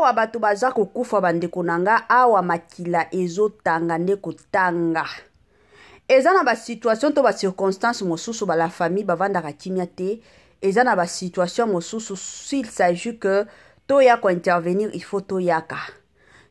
Awa bato baza kokufa bandeko na nga, awa makila ezotanga nde kotanga. Eza na ba situation to ba circonstance mosusu ba la famille bavandaka kimia te. Eza na ba situation mosusu, s'il s'agit que toya ko intervenir, il faut toyaka.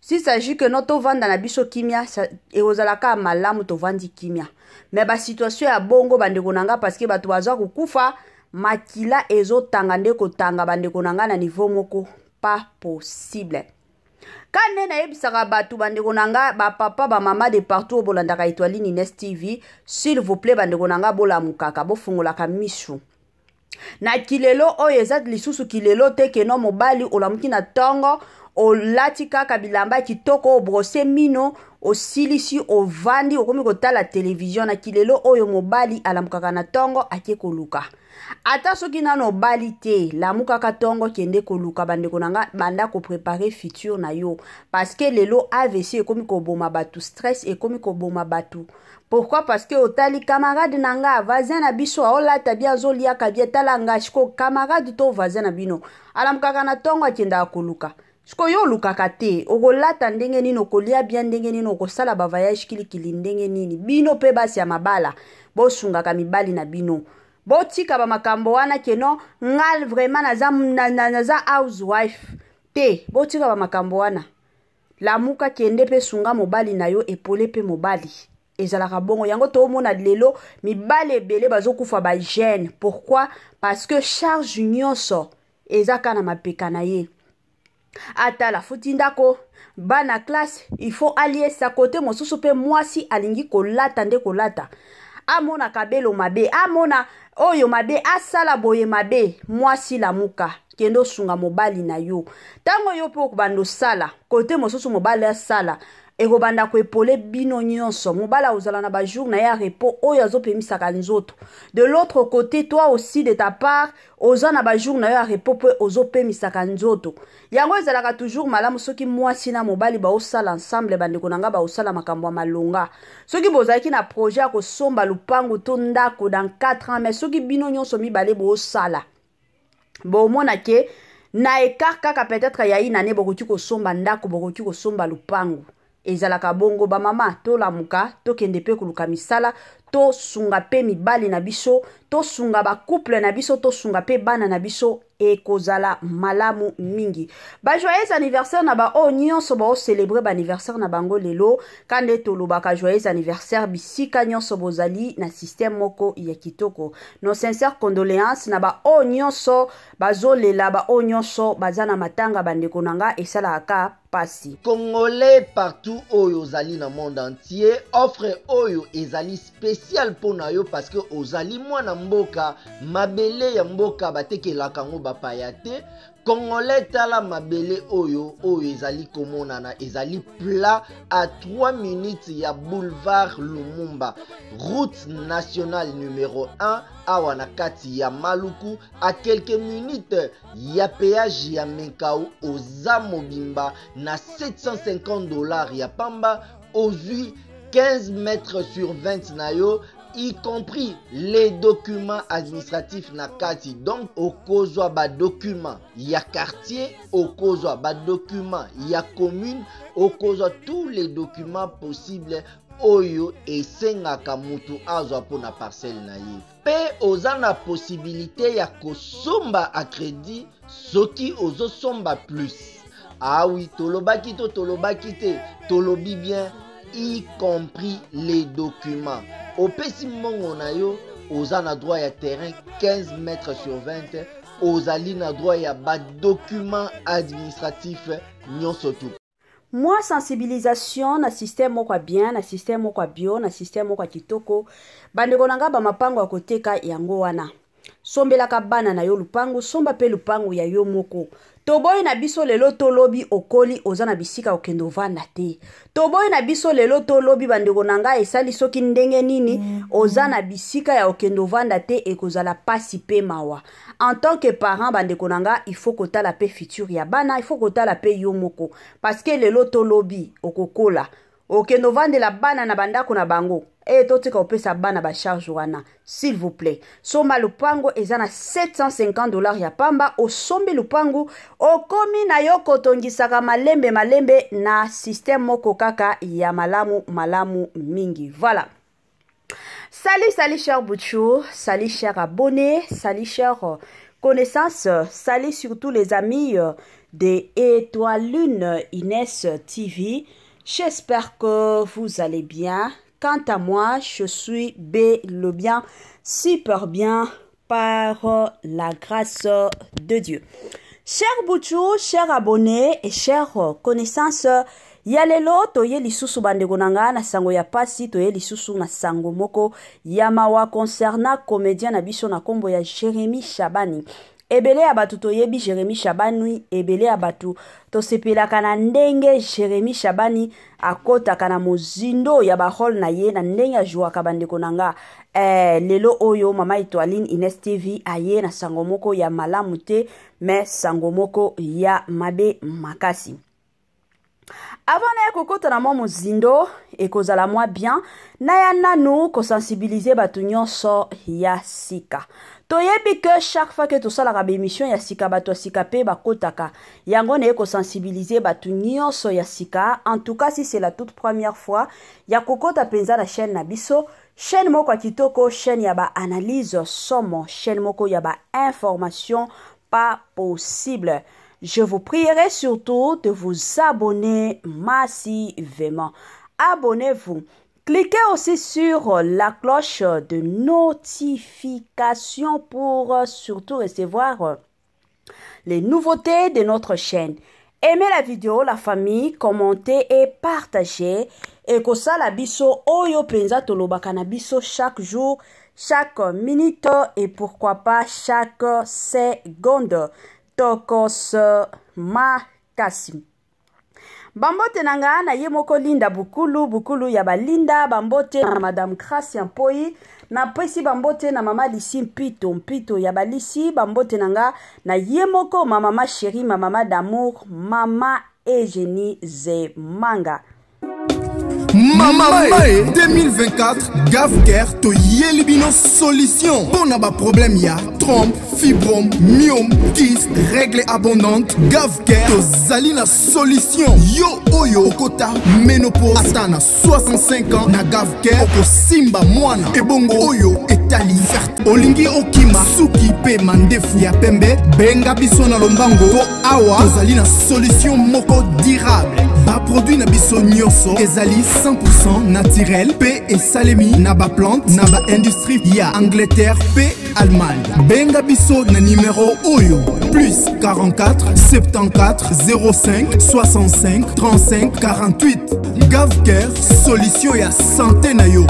S'il s'agit que no tovanda na biso kimia, ekozala kaka malamu tovandi kimia. Mais ba situation ya bongo bandeko na nga, parce que bato baza kokufa, makila ezotanga nde kotanga bandeko na nga na niveau moko pas possible. Ka nde nayebisaka bato bandeko na nga, bapapa bamama de partout oyo bolandaka Etoiline Ines TV, s'il vous plaît bandeko na nga, bolamukaka, bofungolaka misu. Na kilelo oyo eza lisusu kilelo te keno mobali olamuki na ntongo, olati kaka bilamba kitoko, obrose mino, osilisi, ovandi, okomi kotala television. Na kilelo oyo mobali alamukaka na ntongo ake koluka. Ata soki nano obali te, lamukaka ntongo, kende koluka bandeko na nga, banda koprepare futur na yo. Parce que lelo AVC ekomi koboma bato, stress ekomi koboma bato. Pourquoi? Parce que otali camarade na nga, voisin na biso aolata bien, azoliaka bien, tala nga siko camarade to voisin na bino alamukaka na ntongo akendaka koluka. Siko yo olukaka te, okolata ndenge nini, okolia bien ndenge nini, okosala ba voyage kilikili ndenge nini? Bino pe basi ya mabala bosungaka mibali na bino, botika ba makambo wana keno nga vraiment naza housewife te, botika ba makambo wana. Lamuka, kende pe sunga mobali na yo, epole pe mobali. Ezalaka bongo. Yango toomona lelo mibali ebele bazokufa ba jeune. Pourquoi? Parce que charge nyonso eza kaka na mapeka na ye. Atala futi ndako, bana classe, il faut aliesa kote mosusu pe mwasi alingi kolata nde kolata. Amona kabelo mabe, amona oyo mabe, asala boye mabe. Mwasi lamuka, kende osunga mobali na yo. Tango yo pe okobanda osala, kote mosusu mobali asala, ekobanda koepole bino nyonso. Mobali akozala na ba jour na ye ya repos oyo azopemisaka nzoto. De l'autre côté, toi aussi de ta part, oza na ba jour na yo ya repos pe ozopemisaka nzoto. Yango ezalaka toujours malamu soki mwasi na mobali baosala ensemble, bandeko na nga baosala makambo ya malonga. Soki bozalaki na projet ya kosomba lupangu to ndako dans 4 ans, mais soki bino nyonso mibale boosala, bomona ke na écart kaka peut-être ya une année bokoki kosomba ndako, bokoki kosomba lupangu. Ezalaka bongo. Ba mama tolamuka, tokende pe koluka misala, tosunga pe mibali na biso, tosunga ba couple na biso, tosunga pe bana na biso, ekozala malamu mingi. Ba joyeux anniversaire na ba oyo nyonso bao célébrer ba anniversaire na bango lelo. Kande tolobaka joyeux anniversaire bisika nyonso bozali na système moko ya kitoko. Nos sincères condoléances na ba oyo nyonso bazolela, ba oyo nyonso baza na matanga, bandeko na nga, esalaka pasi. Congolais partout oyo ozali na monde entier, offre oyo ezali spécial mpo na yo parce que ozali mwana mboka, mabele ya mboka batekelaka yango bapaya te. Congolais, tala mabele oyo, oyo ezali komonana, ezali plat à 3 minutes ya boulevard Lumumba, route nationale numéro 1 awa na kati ya Maluku, à quelques minutes ya péage ya Menkao. Oza mobimba na 750 $ ya pamba, ozwi 15 mètres sur 20 na yo, y compris les documents administratifs na kati. Donc okozwa ba documents ya quartier, okozwa ba documents ya commune, okozwa tous les documents possibles oyo esengaka mutu azwa mpona parcelle na ye. Pe oza na possibilité ya kosomba à crédit soki ozosomba plus. Ah oui, tolobaki to tolobaki te, tolobi bien, y compris les documents. Opesi mbongo na yo, oza na droit ya terrain 15 mètres sur 20, ozali na droit ya ba documents administratifs nyonso tu. Moi, sensibilisation na système moko ya bien, na système moko ya bio, na système moko ya kitoko. Bandeko na nga, ba mapango ya koteka yango wana. Sombelaka bana na yo lupangu, somba pe lupangu ya yo moko. Toboyi na biso lelo tolobi okoli oza na bisika okende ovanda te. Toboyi na biso lelo tolobi bandeko na nga esali soki ndenge nini oza na bisika ya okende ovanda te, ekozala pasi pe mawa. En tant que parent bandeko na nga, il faut kotala pe futur ya bana, il faut kotala pe yo moko. Parce que lelo tolobi okokola. Okende ovandela bana na bandako na bango. E totika kopesa bana bacharge wana, s'il vous plaît. Somba lupango, eza na 750 $ ya pamba. Osombi lupango, okomi na yo kotongisaka malembe malembe na système moko kaka ya malamu malamu mingi. Voilà. Salut, salut, cher Bouchou, salut, cher abonné, salut, cher connaissance, salut surtout les amis de Étoile Lune Inès TV. J'espère que vous allez bien. Quant à moi, je suis bel et bien, super bien par la grâce de Dieu. Cher Bouchou, cher abonné et chers connaissances, ya lelo toye lisusu, bandeko na nga, na sango ya pasi. Toye lisusu na sango moko ya mawa concernant comédien na biso na nkombo ya Jérémi Shabani. Ebele ya bato toyebi Jérémi Shabani, ebele ya bato tosepelaka na ndenge Jérémi Shabani akɔtaka na mozindo ya barole na ye, na ndenge ajwaka. Bandeko na nga, lelo oyo mama Etoiline Ines TV aye na sango moko ya malamu te, mais sango moko ya mabe makasi. Avant naya kokota na mwa mozindo, ekozala mwa bien naya nanu kosensibiliser bato nyonso ya sika. Toyebi ke chaque fois ke tosalaka baémission ya sika, bato ya sika mpe bakotaka. Yango naye kosensibiliser bato nyonso ya sika. En tout cas, si c'est la toute première fois ya kokota mpenza na chaîne na biso, chaîne moko ya kitoko, chaîne ya baanalyse somo, chaîne moko ya bainformation pas possible, je vous prierai surtout de vous abonner massivement. Abonnez-vous. Cliquez aussi sur la cloche de notification pour surtout recevoir les nouveautés de notre chaîne. Aimez la vidéo, la famille, commentez et partagez. Et kosala biso oyo penza tolobaka na biso chaque jour, chaque minute et pourquoi pas chaque seconde. Tokos makasi. Bambote na nga na ye moko Linda Bukulu, Bukulu ya balinda. Bambote na Madame Gracia Mpoi, napesi bambote na mama Lisi Mpito, Mpito ya balisi. Bambote na nga na ye moko ma mama chérie, ma mama d'amour, mama Eugénie Zemanga. Mama Mae 2024, Gavker toyeli bino solution mpo na baproblème ya trompe, fibrome, myome, kyste, règle abondante. Gavker tozali na solution. Yo oyo okota ménopause ata na 65 ans, na Gavker okosimba mwana. Ebongo oyo etali ferte, olingi okima suki mpe mandefu ya pembe, benga biso na lombango mpo awa tozali na solution moko durable. Baproduit na biso nyonso ezali 100 naturel mpe esalemi na baplante na baindustrie ya Angleterre mpe Allemagne. Benga biso na nimero oyo: plus 44 74 05 65 35 48. Gavker, solution ya santé na yo.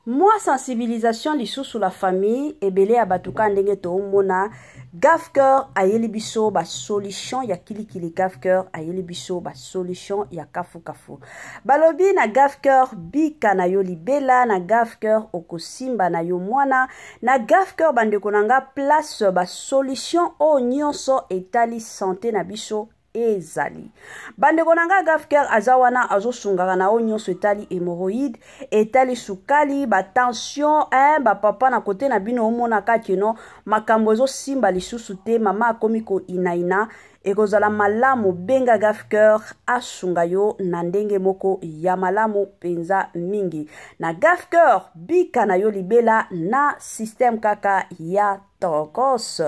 Mwa sensibilisation lisusu, la famille. Ebele ya bato ka ndenge toomona, Gafker ayeli biso basolution ya kilikili, Gafker ayeli biso basolution ya kafukafu. Balobi na Gafker bika na yo libela, na Gafker okosimba na yo mwana, na Gafker. Bandeko na nga, place basolution oyo nyonso etali santé na biso ezali. Bandeko na nga, Gafker aza wana, azosungaka na oyo nyonso etali hémoroïde, etali sukali, batension, eh, bapapa na kote na bino omonaka keno makambo ezosimba lisusu te, mama akomi koinaina, ekozala malamu benga Gafker asunga yo na ndenge moko ya malamu mpenza mingi. Na Gafker bika na yo libela na système kaka ya tokos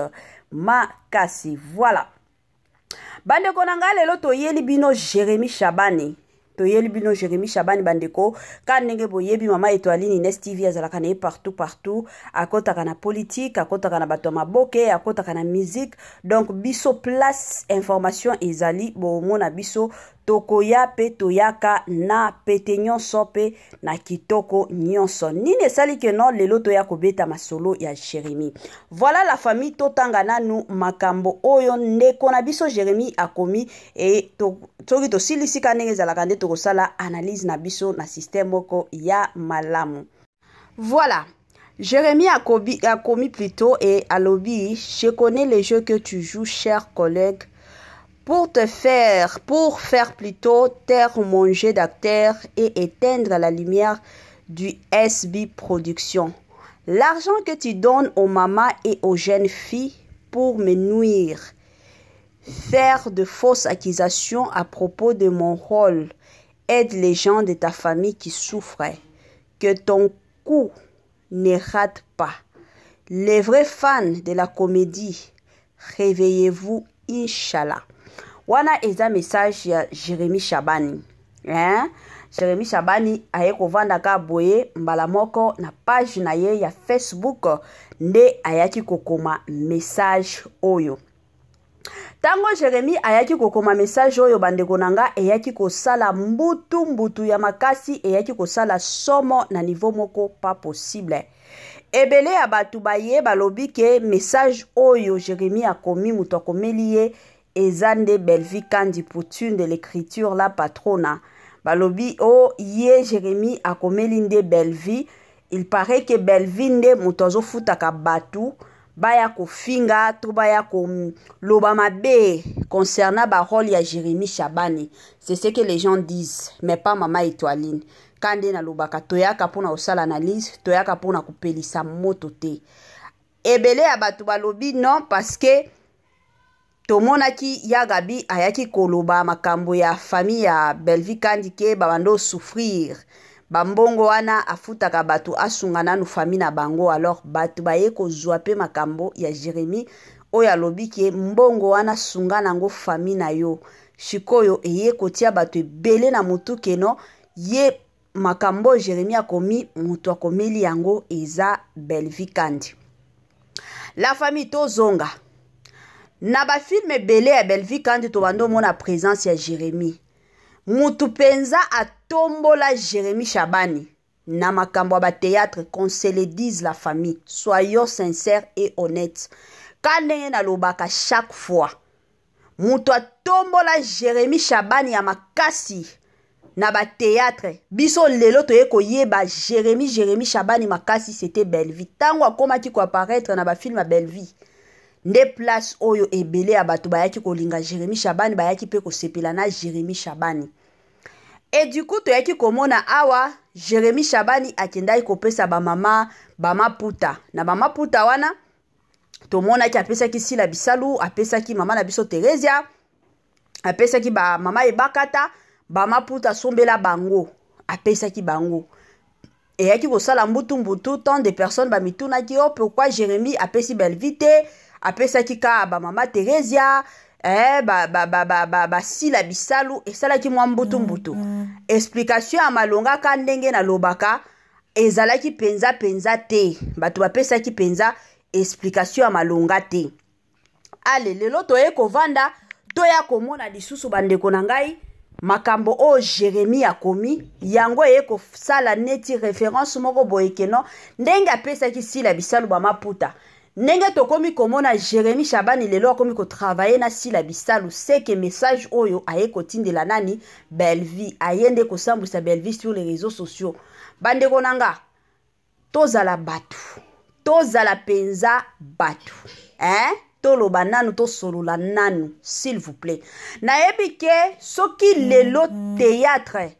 makasi. Voilà, bandeko na ngai, lelo toyeli bino Jérémi Shabani, toyeli bino Jérémi Shabani. Bandeko, ka ndenge boyebi, mama Etoiline Ines TV azalaka na ye partout partout, akɔtaka na politique, akɔtaka na bato ya maboke, akɔtaka na musique. Donc biso place information ezali, bomona biso tokoya mpe toyaka na pete nyonso mpe na kitoko nyonso. Nini esali ke no lelo toya kobeta masolo ya Jérémi? Voilà, la famille, totanga nanu makambo oyo ndeko na biso Jérémi akomi e soki tosilisi ka ndenge ezalaka nde tokosala analyse na biso na système moko ya malamu. Voilà. Jérémie a commis plutôt et alobi: Je connais les jeux que tu joues, chers collègues. Pour te faire, pour faire plutôt taire mon jeu d'acteur et éteindre la lumière du SB Production. L'argent que tu donnes aux mamans et aux jeunes filles pour me nuire, faire de fausses accusations à propos de mon rôle, aide les gens de ta famille qui souffrent. Que ton coup ne rate pas. Les vrais fans de la comédie, réveillez-vous, Inch'Allah. Wana eza message ya Jérémy Chabani. Hein? Jérémy Chabani aye kovanda ka boye mbala moko na page na ye ya Facebook nde ayaki kokoma message oyo. Ntango Jérémy ayaki kokoma message oyo bandeko na nga eyaki kosala mbutu mbutu ya makasi eyaki kosala somo na niveau moko pas possible. Ebele ya bato baye balobi ke message oyo Jérémy akomi moto akomeli ye eza nde Bellevue Kandi Poutine de l'écriture la patrona. Balobi o ye Jérémy akomeli nde Bellevue. Il paraît que Bellevue nde moto azofutaka bato baya kofinga to baya koloba mabe concernant ba rôle ya Jérémy Chabani. C'est ce que les gens disent, mais pas Mama Étoiline. Kande nalobaka toyaka mpona kosala analyse, toyaka mpona kopelisa moto te. Ebele ya bato balobi non parce que tomonaki ya Gabi ayaki koloba makambo ya famille ya Bellevue Kandi ke babando souffrir. Bambongo wana afutaka bato asunga nanu famille na bango. Alors bato baye kozwa pe makambo ya Jérémy oyo alobi ke mbongo wana sunga nango famille na yo. Sikoyo eye kotia bato ebele na mutu keno ye makambo Jérémy akomi mutu akomeli yango eza Bellevue Kandi. La famille tozonga na ba film ebele ya Bellevue Kandi tobando mona présence ya Jérémy. Mutu penza atombola Jérémy Chabani na makambo ya ba théâtre, qu'on se le dise la famille, soyons sincères et honnêtes. Ka ndenge nalobaka chaque fois, mutu atombola Jérémy Chabani ya makasi na ba théâtre. Biso lelo toye koyeba Jérémy Chabani makasi c'était Bellevue. Tango akomaki ko apparaître na ba film ya Bellevue, nde place oyo ebele ya bato bayaki kolinga Jérémy Chabani, bayaki pe kosepela na Jérémy Chabani. Et du coup toyaki komona awa Jérémy Chabani akendaki kopesa ba mama ba maputa. Na ba maputa wana tomonaki apesaki Sila Bisalu, apesaki mama na biso Theresia, apesaki ba mama Ebakata, ba maputa sombela bango, apesaki bango. Eyaki kosala mbutu mbutu, tant de personnes ba mitunaki oh pourquoi Jérémy apesi Bellevue te, apesaki ka ba mama Theresia, ba Sila Bisalu, esalaki mwa mbutu mbutu. Explication ya malonga ka ndenge na lobaka ezalaki penza penza te, bato bapesaki penza explication ya malonga te. Ale lelo toye kovanda toya komona lisusu bandeko na ngai makambo oyo Jérémy akomi yango eye kosala neti référence moko boye keno ndenge apesaki Sila Bisalu ba maputa. Ndenge tokomi komona Jérémy Chabani lelo akomi kotravailler na Sila Bisalu, c'est que message oyo aye kotindela nani Bellevue, aye nde kosambwisa Bellevue sur les réseaux sociaux. Bandeko na nga tozala bato, tozala penza bato, hein? Toloba nanu, tosolola nanu, s'il vous plaît. Nayebi ke soki lelo théâtre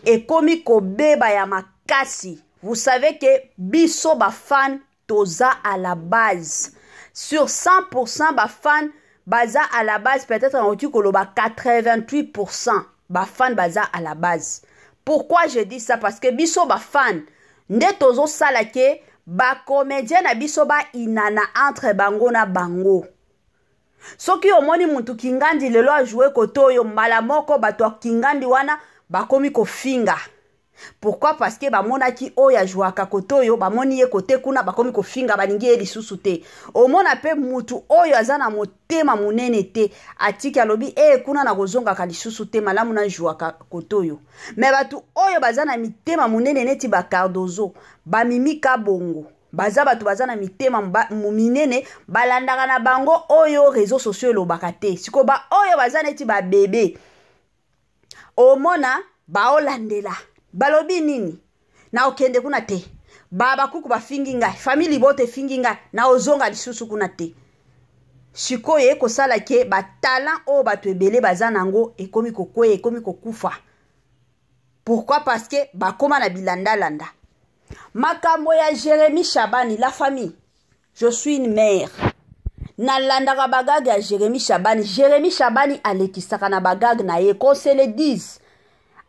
ekomi kobeba ya makasi, vous savez que biso ba fan toza à la base. Sur 100% ba fan baza à la base, peut-être nakoki koloba 88% ba fan baza à la base. Pourquoi je dis ça? Parce que biso ba fan nde tozosala ke ba comédien na biso ba inana entre bango na bango. Soki omoni mutu kingandi lelo a jouer koto oyo mbala moko bato ya kingandi wana bakomi kofinga. Pourquoi? Parce que bamonaki oyo ajouaka koto oyo, bamoni ye kote kuna bakomi kofinga, balingi ye lisusu te. Omona pe mutu oyo aza na motema monene te, atiki alobi kuna na kozongaka lisusu te, malamu na jouaka koto oyo. Mais bato oyo baza na mitema monene neti ba Cardozo, ba Mimi Kabongo, baza bato baza na mitema minene, balandaka na bango oyo réseaux sociaux elobaka te. Siko ba oyo baza neti ba bébé, omona baolandela balobi nini na okende kuna te, baba kuku bafingi ngai, famille libote efingi ngai, na ozonga lisusu kuna te. Sikoyo eye kosala ke batalent oyo bato ebele baza nango ekomi kokweya, ekomi kokufa. Pourquoi? Parce que bakoma na bilandalanda. Makambo ya Jérémie Shabani, la famille, je suis une mère. Nalandaka bagage ya Jérémie Shabani. Jérémie Shabani alekisaka na bagage na ye, qu'on se le dise.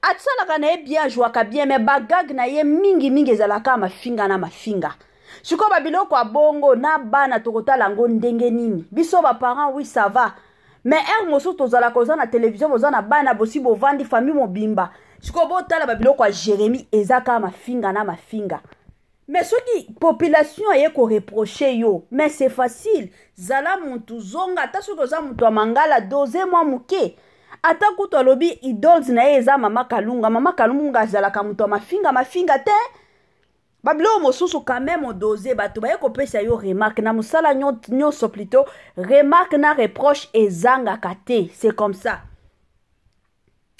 Asalaka na ye bien, ajouaka bien, mais bagage na ye mingi mingi ezalaka mafinga na mafinga. Sikoyo babiloko ya bongo na bana tokotala yango ndenge nini? Biso ba parents, oui, ça va. Mais heure mosusu tozalaka, oza na télévision, boza na bana, bosi bovandi famille mobimba. Sikoyo botala babiloko ya Jérémie eza kaka mafinga na mafinga. Mais soki population aye koreproche yo, mais c'est facile. Zala mutu, zonga, ata soki oza mutu ya mangala, dose mwa moke. Ata kutu alobi idols na ye eza Mama Kalunga. Mama Kalunga azalaka mutu ya mafinga mafinga te. Babiloko mosusu quand même odose, bato baye kopesa yo remarque na mosala nyonso, plutôt remarque na reproche ezangaka te. C'est comme ça,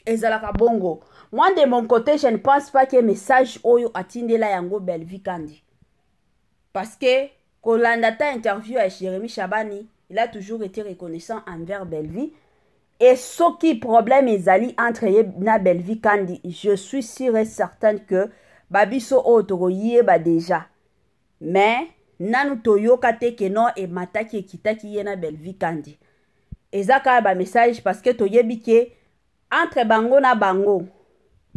ezalaka bongo. Moi, de mon côté, je ne pense pas que message oyo atindela yango Bellevue Kandi, parce que kolanda ta interview ya Jérémie Shabani, il a toujours été reconnaissant envers Bellevue. Et soki problème ezali entre ye na Bellevue Kandi, je suis sûre et certaine que babiso oyo tokoyeba déjà. Mais nanu toyoka te ke non, emataki ekitaki ye na Bellevue Kandi. Eza kaka bamessage, parce que toyebi ke entre bango na bango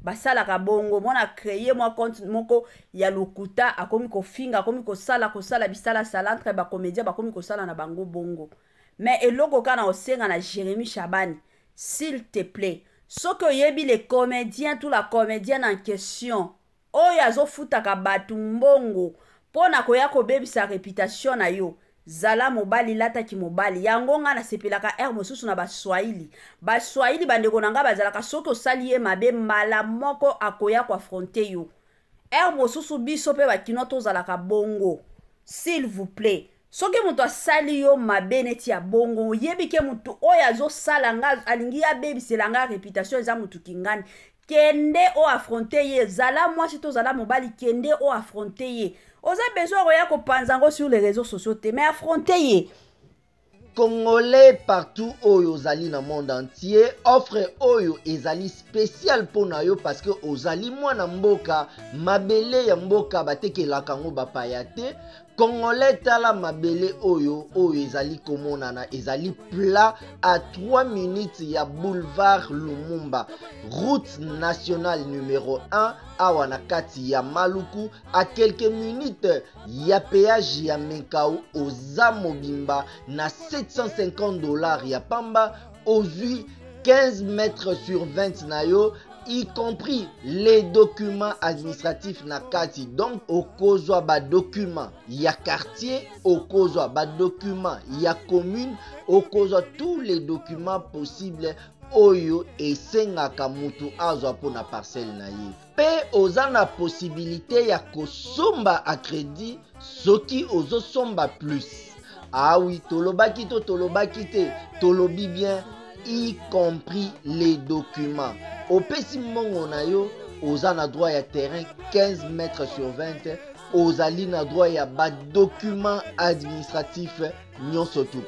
basalaka bongo. Mwana créer mwa compte moko ya lokuta, akomi kofinga, akomi kosala kosala bisalasala entre bacomédien, bakomi kosala na bango bongo. Mais eloko kaka na kosenga na Jérémie Shabani, s'il te plaît, soki oyebi les comédiens, tout la comédienne en question oyo azofutaka bato mbongo mpo na koya kobebisa réputation na yo, zala mobali, lataki mobali. Yango nga nasepelaka aire mosusu na Baswahili. Baswahili, bandeko na nga, bazalaka soki osali ye mabe, mbala moko akoya koaffronter yo. Aire mosusu biso mpe bakino tozalaka bongo. S'il vous plaît, soki moto asali yo mabe neti ya bongo, oyebi ke motu oyo azosala nga, alingi abebisela nga réputation, eza motu kingani, kende oaffronter ye. Zala mwasi to zala mobali, kende oaffronter ye. Oza besoin koya kopanza yango sur les réseaux sociaux te, mais affronter ye. Congolais partout oyo ozali na monde entier, offre oyo ezali spécial mpo na yo, parce que ozali mwana mboka. Mabele ya mboka batekelaka yango bapaya te. Congolais, tala mabele oyo, oyo ezali komonana, ezali plat à 3 minutes ya boulevard Lumumba, route nationale numéro 1, awa na kati ya Maluku, à quelques minutes ya péage ya Menkao. Oza mobimba na 750 $ ya pamba, ozwi 15 mètres sur 20 na yo, y compris les documents administratifs na kati. Donc okozwa badocument ya quartier, okozwa badocument ya commune, okozwa tous les documents possibles oyo esengaka mutu azwa mpona parcelle na ye. Mpe oza na possibilité ya kosomba à crédit soki ozosomba plus. Awi, ah tolobaki to tolobaki te? Tolobi bien, y compris les documents. Opesi mbongo na yo, oza na droit ya terrain 15 mètres sur 20, ozali na droit ya badocument administratif nyonso tu.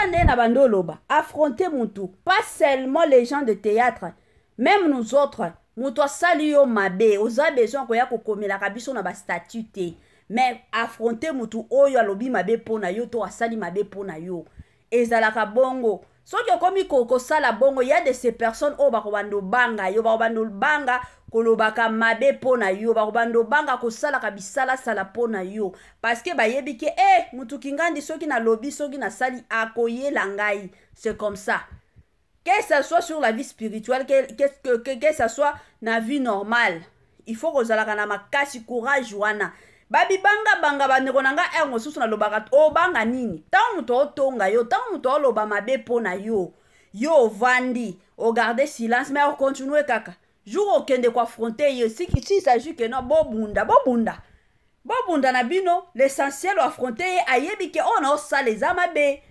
Nde na bando oloba, affronter mutu, pas seulement les gens de théâtre, même nous autres. Moto asali yo mabe, oza besoin koya kokomelaka biso na bastatut te, mais affronter mutu oyo alobi mabe mpo na yo to asali mabe mpo na yo. Ezalaka bongo. Soki okomi kosala bongo, ya de ces personnes oyo bakobanda obanga yo, bakobanda obanga kolobaka mabe mpo na yo, bakobanda obanga kosalaka bisalasala mpo na yo, parce que bayebi ke e mutu kingandi, soki nalobi, soki nasali, akoyela ngai. C'est comme ça, que ça soit sur la vie spirituelle, que ça soit na vie normale, il faut kozalaka na makasi, courage wana. Babibangabanga, bandeko na nga, ere mosusu nalobaka, obanga nini? Ntango moto otonga yo, ntango moto oloba mabe mpo na yo, yo ovandi, ogarde silence, mais ocontinue kaka. Jour okende koaffronter ye, si s'il s'agit ke no, bobunda, bobunda, bobunda na bino, l'essentiel oaffronter ye, ayebi ke oyo na osala eza mabe.